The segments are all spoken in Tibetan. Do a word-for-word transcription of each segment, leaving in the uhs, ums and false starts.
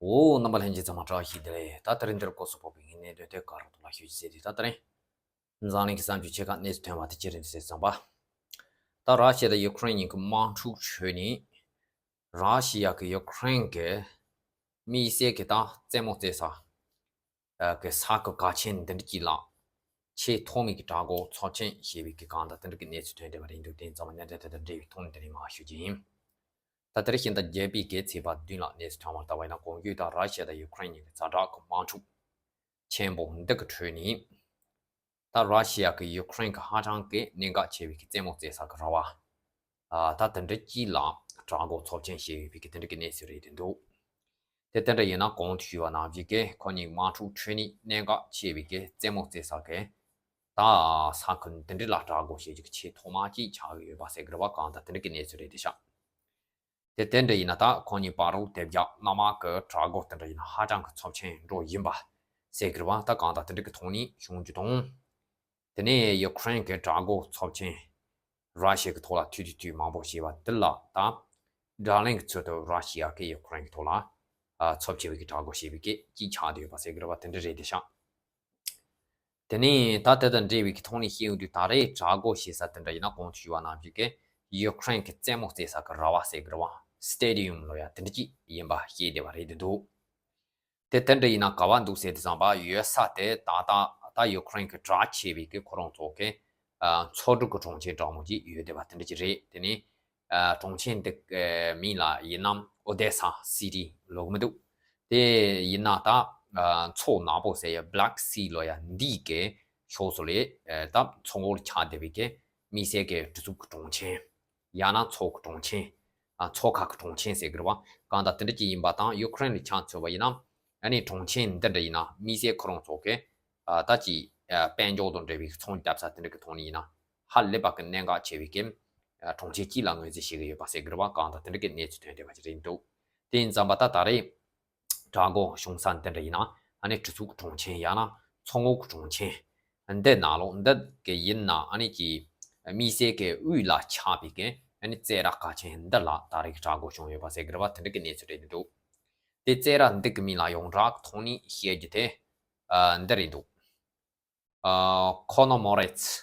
འོ། རྣམ་པ་ལྷན་རྒྱས་ཚང་མ་བཀྲ་ཤིས་བདེ་ལེགས། ད་དེ་རིང་འདིར་སྐོར་སོགས་ཕོག་པའི་གནད་དོན་དེ་ག་རང་དུ་ལ་ཤོད་ཅིག་ཟེར་དུས། ད་དེ་རིང་འཛམ་གླིང་གི་གསར་འགྱུར་ཆེ་ཁག་གནས་ཚུལ་ཐོན་པ་དེ་ཅི་རེད་འདུག་ཟེར་ཙམ་པ། ད་ར་ཤི་ཡ་དང་ཡུ་ཁུ་རེན་གཉིས་ཀྱི་དམག་འཁྲུག་ཁྲོད་ནས། ར་ཤི་ཡ་གི་ཡུ་ཁུ་རེན་གི་དམིགས་བསལ་གི་ད་རྩེད་མོ་རྩེ་ས་གི་ས་ཁུལ་གལ་ཆེན་འདི་འདྲ་གཅིག་ལ་ཆེས་ཐོག་མའི་གི་དྲག་རྒོལ་ཚབས་ཆེན་བྱས་པའི་གི་གང་ལྟར་དེ་འདྲ་གི་གནས་ཚུལ་ཐོན་བསྡད་པ་རེད་འདུག་དེ་ཙམ་གནད་དོན་དེ་དང་འབྲེལ་བའི་ཐོག་ནས་དེ་རིང་མར་ཞུ་རྒྱུ་ཡིན། ད་དེ་རིང་ཕྱི་ཟླ་བརྒྱད་པའི་གི་ཚེས་པ་བདུན་ལ་གནས་ཚུལ་ཐོན་པར་ལྟ་བ་ཡིན་ན། གོང་ཞུས་ལྟར་ར་ཤི་ཡ་དང་ཡུ་ཁུ་རེན་གཉིས་ཀྱི་ཛ་དྲག་གི་དམག་འཁྲུག་ཆེན་པོ་འདི་གི་ཁྲོད་ནས། ད་ར་ཤི་ཡ་གིས་ཡུ་ཁུ་རེན་གྱི་ཧ་ཅང་གི་གནད་འགག་ཆེ་བའི་གི་རྩེད་མོ་རྩེ་ས་གི་ར་བ། ཨ། ད་དེ་འདྲ་གཅིག་ལ་དྲག་རྒོལ་ཚབས་ཆེན་བྱས་ཡོད་པའི་གི་དེ་འདྲ་གི་གནས་ཚུལ་རེད་འདུག་དེ་དེ་འདྲ་ཡིན་ན་གོང་དུ་ཞུས་པ་ནང་བཞིན་གི་ཁོ་གཉིས་དམག་འཁྲུག་ཁྲོད་ནས་གནད་འགག་ཆེ་བའི་གི་རྩེད་མོ་རྩེ་ས་གི་ད་ས་ཁུལ་འདི་འདྲ་ལ་དྲག་རྒོལ་བྱེད་རྒྱུ་གི་ཆེས་ཐོག་མ་གཅིག་ཆགས་ཀྱི་ཡོད་པ་ཟེར་གི་རེད་བ། གང་ལྟར་དེ་འདྲ་གི་གནས་ཚུལ་རེད་དེ་ཤག་དེ་དེ་འདྲ་ཡིན་ན་ད་ཁོ་གཉིས་བར་དུ་དེ་བརྒྱ་གནམ་དམག་གི་དྲག་རྒོལ་དེ་འདྲ་ཡིན་ན་ཧ་ཅང་གི་ཚབས་ཆེན་འགྲོ་ཡིན་པ་ཟེར་གི་རེད་བ། ད་གང་ལྟར་དེ་འདྲ་གི་ཐོག་ནས་བྱུང་རྒྱུ་དང་། དེ་ནས་ཡུ་ཁུ་རེན་གྱི་དྲག་རྒོལ་ཚབས་ཆེན་ར་ཤི་ཡ་གི་ཐོག་ལ་ཐུག་དུས་དུས་མང་པོ་བྱས་པ་འདི་ལ་ད། དགྲ་ལན་གྱི་ཚུལ་དུ་ར་ཤི་ཡ་གིས་ཡུ་ཁུ་རེན་གྱི་ཐོག་ལ། ཨ། ཚབས་ཆེ་བའི་གི་དྲག་རྒོལ་བྱས་པའི་གི་གཅིག་ཆགས་བསྡད་ཡོད་པ་ཟེར་གི་རེད་བ། དེ་འདྲ་རེད་དེ་ཤག་དེ་ནས་ད་དེ་དང་འབྲེལ་བའི་གི་ཐོག་ནས་བཤད་ཡོང་དུས། ད་རེས་དྲག་རྒོལ་བྱེད་ས་དེ་འདྲ་ཡིན་ན་གོང་དུ་ཞུས་པ་ནང་བཞིན་གི་ཡུ་ཁུ་རེན་གྱི་རྩེད་མོ་རྩེ་ས་གི་ར་བ་ཟེར་གི་རེད་བ། སི་ཊེ་ཌི་ཡམ་ལབ་ཡ་དེ་འདྲ་གཅིག་ཡིན་པ་བཤད་བསྡད་པ་རེད་འདུག་དེ་དེ་འདྲ་ཡིན་ན་ག་བ་འདུག་ཟེར་དུས་ཙམ་པ། ཡོད་ས་དེ་ད་ལྟ་ད་ཡུ་ཁུ་རེན་གྱི་གྲགས་ཆེ་བའི་གི་ཁོ་རང་ཚོ་གི། ཨ། མཚོ་འབྲུག་གི་གྲོང་ཁྱེར་འདྲ་མོ་ཅིག་ཡོད་བསྡད་པ་དེ་འདྲ་ཅིག་རེད། དེ་ནས། ཨ། གྲོང་ཁྱེར་འདི་གི་མིང་ལ་ཡིན་ན་ཨོ་དེ་ས་སི་ཊི་ལབ་ཀྱི་མི་འདུག་དེ་ཡིན་ན་ད། ཨ། མཚོ་ནག་པོ་ཟེར་ཡ་བྷི་ལེག་སི་ལབ་ཡ་འདི་གི་ཕྱོགས་སུ་ལ། ཨ། ད་མཚོ་ངོས་ལ་ཆགས་བསྡད་པའི་གི་དམིགས་བསལ་གྱི་གྲི་ཚུགས་ཀྱི་གྲོང་ཁྱེར། ཡང་ན་མཚོ་གི་གྲོང་ཁྱེར། ཨ། མཚོ་ཁ་གི་གྲོང་ཁྱེར་ཟེར་གི་རེད་བ། གང་ལྟར་དེ་འདྲ་ཅིག་ཡིན་པ་དང་། ཡུ་ཁུ་རེན་ལ་ཆ་མཚོན་པ་ཡིན་ན། ཨ་ནི་གྲོང་ཁྱེར་འདི་འདྲ་ཡིན་ན་དམིགས་བསལ་ཁོ་རང་ཚོ་གི། ཨ། ད་ཅིག་ཨ། དཔལ་འབྱོར་དང་འབྲེལ་བའི་ཚོང་རྒྱག་ས་དེ་འདྲ་གི་ཐོག་ནས་ཡིན་ན་ཧ་ལས་པ་གི་གནད་འགག་ཆེ་བའི་གི། ཨ། གྲོང་ཁྱེར་གཅིག་ལ་ངོས་འཛིན་བྱེད་ཀྱི་ཡོད་པ་ཟེར་གི་རེད་བ། གང་ལྟར་དེ་འདྲ་གི་གནས་ཚུལ་ཐོན་བསྡད་པ་ཅིག་རེད་འདུག་དེ་ཡིན་ཙམ་པ་ད་ད་རེས་དྲག་རྒོལ་བྱུང་ས་འདི་འདྲ་ཡིན་ན། ཨ་ནི་གྲི་ཚུགས་གྲོང་ཁྱེར། ཡང་ན་མཚོ་ངོས་གྲོང་ཁྱེར་འདི་ནང་ལོགས་འདི་གི་ཡིན་ན། ཨ་ནི་ཅིག་དམིགས་བསལ་གྱི་དབུས་ལ་ཆགས་པའི་གི་ཨ་ནི་རྩེད་ར་གལ་ཆེན་འདི་ལ་ད་རེས་དྲག་རྒོལ་བྱུང་ཡོད་པ་ཟེར་གི་རེད་བ། དེ་འདྲ་གི་གནས་ཚུལ་རེད་འདུག་དེ་རྩེད་ར་འདི་གི་མིང་ལ་ཡོངས་གྲགས་ཐོག་ནས་བཤད་རྒྱུ་དེ། ཨ། འདི་རེད་འདུག་ཨ། ཁོ་ནོ་མོ་རེ་ཚི་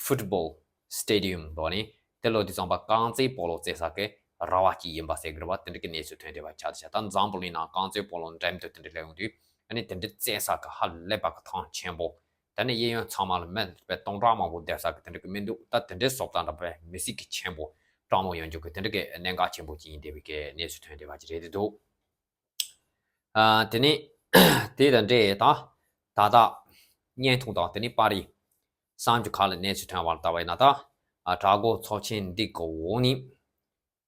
ཕུཊ་བོལ་སི་ཊེ་ཌི་ཡམ་ལབ་ནས། དེ་ལབ་དུས་ཙམ་པ་རྐང་རྩེད་སྤོ་ལོ་རྩེ་ས་གི་ར་བ་གཅིག་ཡིན་པ་ཟེར་གི་རེད་བ། དེ་འདྲ་གི་གནས་ཚུལ་ཐོན་བསྡད་པ་ཆགས་བསྡད་ཤག་ད་འཛམ་བུ་གླིང་ནང་རྐང་རྩེད་སྤོ་ལོ་འགྲན་བསྡུར་དེ་འདྲ་སླེབས་ཡོང་དུས། ཨ་ནི་དེ་འདྲ་རྩེ་ས་གི་ཧ་ལས་པ་གི་ཐང་ཆེན་པོ། ད་ནི་གཡས་གཡོན་ཚང་མ་ལ་མི་དཔེ་སྟོང་ཕྲག་མང་པོ་བསྡད་ས་གི་དེ་འདྲ་གི་མི་འདུག་ད་དེ་འདྲའི་བཟོ་ལྟ་འདྲ་པའི་མི་གཟུགས་ཀྱི་ཆེན་པོ་སྤྲང་མོ་ཡོང་རྒྱུ་གི་དེ་འདྲ་གི་གནད་འགག་ཆེན་པོ་ཅིག་ཡིན་བསྡད་པའི་གི་གནས་ཚུལ་ཐོན་བསྡད་པ་ཅིག་རེད་འདུག་ཨ། དེ་ནས་དེ་དང་འབྲེལ་ད་ད་ལྟ་བརྙན་ཐུང་དང་དེ་ནས་པར་རིས་གསར་འགྱུར་ཁག་ལ་གནས་ཚུལ་ཐོན་པར་ལྟ་བ་ཡིན་ན། ད། ཨ། དྲག་རྒོལ་ཚབས་ཆེན་འདི་གི་འོག་ནས།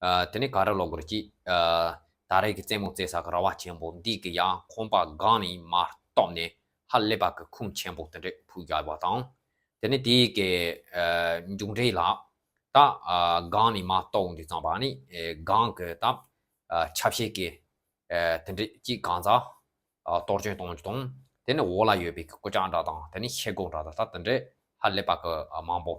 ཨ། དེ་ནས་ག་རེ་ལབ་དགོས་རེད་ཅིག་ཨ། ད་རེས་ཀྱི་རྩེད་མོ་རྩེ་ས་གི་ར་བ་ཆེན་པོ་འདི་གི་ཡང་ཁང་པ་སྒང་ནས་མར་བཏོན་ནས་ཧ་ལས་པ་གི་ཁུངས་ཆེན་པོ་དེ་འདྲས་ཕུལ་བཞག་པ་དང་། དེ་ནས་དེའི་གི། ཨ། མཇུག་འབྲས་ལ་ད། ཨ། སྒང་ནས་མར་བཏོན་དུས་ཙམ་པ་ནི། ཨེ། སྒང་གི་ད། ཨ། ཆ་ཤས་ཀྱི། ཨ། དེ་འདྲས་ཅིག་གང་ཟག་ཨ། གཏོར་སྐྱོན་གཏོང་རྒྱུ་དང་། དེ་ནས་འོག་ལ་ཡོད་པའི་སྐུ་ལྕགས་འདྲ་དང་། དེ་ནས་ཤེལ་སྒོ་འདྲ་དང་། ད་དེ་འདྲས་ཧ་ལས་པ་གི། ཨ། མང་པོ།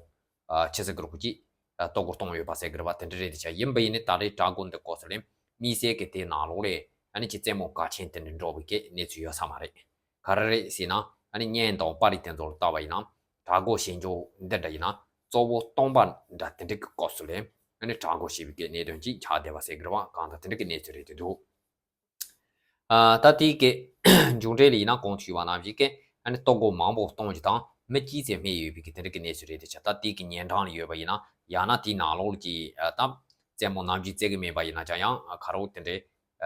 ཨ། ཆི་ཟེར་གི་རེད་གོ་ཅིག་ཨ། གཏོར་རྒོལ་གཏོང་ཡོད་པ་ཟེར་གི་རེད་བ། དེ་འདྲ་རེད་དེ་ཆ། ཡིན་པ་ཡིན་ནའི་ད་རེས་དྲག་རྒོལ་འདི་སྐབས་སུ་ལ་དམིགས་བསལ་གྱི་དེའི་ནང་ལོགས་ལ་ཨ་ནི་ཅིག་རྩེད་མོ་གལ་ཆེན་དེ་འདྲ་འགྲོ་བའི་གི་གནས་ཚུལ་ཡོད་ས་མ་རེད། ག་རེ་རེད་ཟེར་ན། ཨ་ནི་བརྙན་དང་པར་རིས་དེ་ཚོ་ལ་ལྟ་བ་ཡིན་ན། དྲག་རྒོལ་བྱེད་འཇོག་འདི་འདྲ་ཡིན་ན་གཙོ་བོ་སྟོང་པ་འདྲ་དེ་འདྲ་གི་སྐབས་སུ་ལ་ཨ་ནི་དྲག་རྒོལ་བྱེད་པའི་གི་གནད་དོན་ཅིག་ཆགས་བསྡད་པ་ཟེར་གི་རེད་བ། གང་ལྟར་དེ་འདྲ་གི་གནས་ཚུལ་རེད་དེ་འདུག་ཨ། ད་དེའི་གི་མཇུག་འབྲས་ལ་ཡིན་ན་གོང་དུ་ཞུས་པ་ནང་བཞིན་གི་ཨ་ནི་གཏོར་རྒོལ་མང་པོ་གཏོང་རྒྱུ་དང་མི་གཅིག་ཙམ་རྨས་ཡོད་པའི་གི་དེ་འདྲ་གི་གནས་ཚུལ་རེད་དེ་ཆ། ད་དེའི་གི་ཉེ་འགྲམ་ལ་ཡོད་པ་ཡིན་ན། ཡང་ན་དེའི་ནང་ལོགས་ཀྱི། ཨ། ད་རྩེད་མོ་ནམ་རྒྱུན་རྩེ་གི་མེད་པ་ཡིན་ན་ཅང་ཡང་ཁ་རོག་དེ་འདྲའི།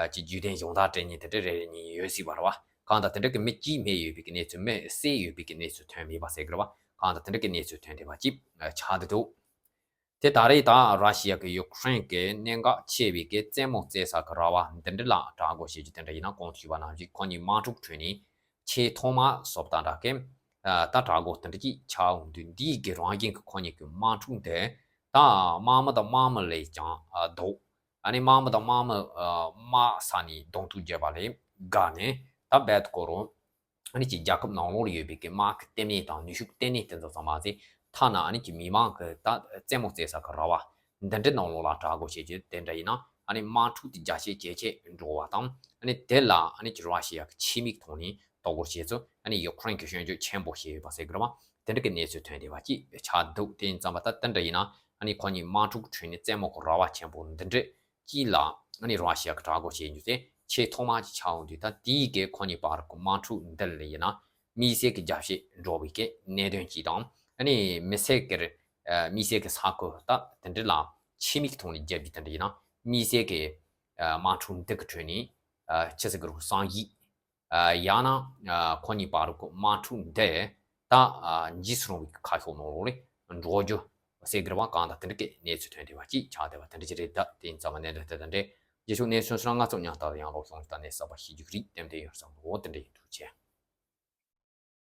ཨ། ཅིག་རྒྱུན་ལྡན་སྦྱོང་བརྡར་སྤྲད་མཁན་དེ་འདྲ་རེ་རེ་གཉིས་ཡོད་སྲིད་པ་རེད་བ། གང་ལྟར་དེ་འདྲ་གི་མི་གཅིག་རྨས་ཡོད་པའི་གི་གནས་ཚུལ། མི་བསད་ཡོད་པའི་གི་གནས་ཚུལ་ཐོན་མེད་པ་ཟེར་གི་རེད་བ། གང་ལྟར་དེ་འདྲ་གི་གནས་ཚུལ་ཐོན་བསྡད་པ་ཅིག་ཆགས་བསྡད་འདུག་དེ་ད་རེས་ད་ར་ཤི་ཡ་གི་ཡུ་ཁུ་རེན་གི་གནད་འགག་ཆེ་བའི་གི་རྩེད་མོ་རྩེ་ས་གི་ར་བ་འདི་འདྲ་ལ་དྲག་རྒོལ་བྱེད་རྒྱུ་དེ་འདྲ་ཡིན་ན། གོང་དུ་ཞུས་པ་ནང་བཞིན་ཁོ་གཉིས་དམག་འཁྲུག་ཁྲོད་ནས་ཆེས་ཐོག་མ་བཟོ་ལྟ་འདྲ་གི། ཨ། ད་དྲག་རྒོལ་དེ་འདྲ་ཅིག་ཆགས་འོང་དུས། འདིའི་གི་རང་བཞིན་གི་ཁོ་གཉིས་གི་དམག་འཁྲུག་དེ་ད་དམག་མི་དང་དམག་མི་ལས་ཀྱང་། ཨ། ལྡོག་ཨ་ནི་དམག་མི་དང་དམག་མི། ཨ། དམག་ས་ནས་གདོང་ཐུག་བརྒྱབ་པ་ལས་དགའ་ནས། ད་རྦད་དེ་ཁོ་རང་ཨ་ནི་ཅིག་རྒྱལ་ཁབ་ནང་ལོགས་ལ་ཡོད་པའི་གི་དམག་གི་ལྟེ་གནས་དང་ནུས་ཤུགས་ལྟེ་གནས་དེ་ཚོ་ཚང་མ་ཟིན། ཐ་ན་ཨ་ནི་ཅིག་མི་མང་གི་ད་རྩེད་མོ་རྩེ་ས་གི་ར་བ་འདི་འདྲའི་ནང་ལོགས་ལ་དྲག་རྒོལ་བྱེད་རྒྱུ་དེ་འདྲ་ཡིན་ན། ཨ་ནི་དམག་འཁྲུག་དེ་རྒྱ་ཆེ་ཇེ་ཆེ་འགྲོ་བ་དང་། ཨ་ནི་དེ་ལ་ཨ་ནི་ར་ཤི་ཡ་གི་ཕྱི་མིག་ཐོག་ནས་ལྟ་སྐོར་བྱས་ཚུལ། ཨ་ནི་ཡུ་ཁུ་རེན་གྱི་གཞོན་སྐྱེས་ཆེན་པོ་ཞིག་ཡོད་པ་ཟེར་གི་རེད་བ། དེ་འདྲ་གི་གནས་ཚུལ་ཐོན་བསྡད་པ་ཅིག་ཆགས་འདུག་དེ་ཡིན་ཙང་མ་ད་དེ་འདྲ་ཡིན་ན། ཨ་ནི་ཁོ་གཉིས་དམག་འཁྲུག་གི་ཁྲོད་ནས་རྩེད་མོ་གི་ར་བ་ཆེན་པོ་འདི་འདྲ་གཅིག་ལ་ཨ་ནི་ར་ཤི་ཡ་གི་དྲག་རྒོལ་བྱེད་རྒྱུ་དེ་ཆེས་ཐོག་མ་ཅིག་ཆགས་འོང་དུས། ད་དེའི་གི་ཁོ་གཉིས་བར་གི་དམག་འཁྲུག་འདི་ལ་ཡིན་ན་དམིགས་བསལ་གྱི་རྒྱབ་བཤད་འགྲོ་བའི་གི་གནད་དོན་གཅིག་དང་། ཨ་ནི་མི་སེར་གྱི་ཨ་དམིགས་བསལ་གྱི་ས་ཁུལ་ད་དེ་འདྲ་ལ་ཕྱི་མིག་ཐོག་ནས་རྒྱབ་རྒྱུ་དེ་འདྲ་ཡིན་ན་དམིགས་བསལ་གྱི་ཨ་དམག་འཁྲུག་འདི་གི་ཁྲོད་ནས་ཨ་ཅི་ཟེར་གི་རེད། གསང་ཡིག་ཨ་ཡང་ན་ཨ་ཁོ་གཉིས་བར་གྱི་དམག་འཁྲུག་འདི་ད་ཨ་འཇིགས་སུ་རུང་བའི་ཁ་ཕྱོགས་ནང་ལོགས་ལ་འགྲོ་རྒྱུ་ཟེར་གི་རེད་བ། གང་ལྟར་དེ་འདྲ་གི་གནས་ཚུལ་ཐོན་བསྡད་པ་ཅིག་ཆགས་བསྡད་པ་དེ་འདྲ་ཅིག་རེད། ད་དེ་ཡིན་ཙང་མ་གནད་དོན་དེ་དང་འབྲེལ་རྗེས་ཕྱོགས་གནས་ཚུལ་སོགས་ང་ཚོ་མཉམ་དུ་ཡང་ལོགས་ཤོང་ལྟ་ནས་གསར་པ་ཤེས་རྒྱུ་རིགས་ཏན་ཏན་ཡོད་བསམ་འདུག་དེ་འདྲ་ཡིན། ཐུགས་རྗེ་ཆེ།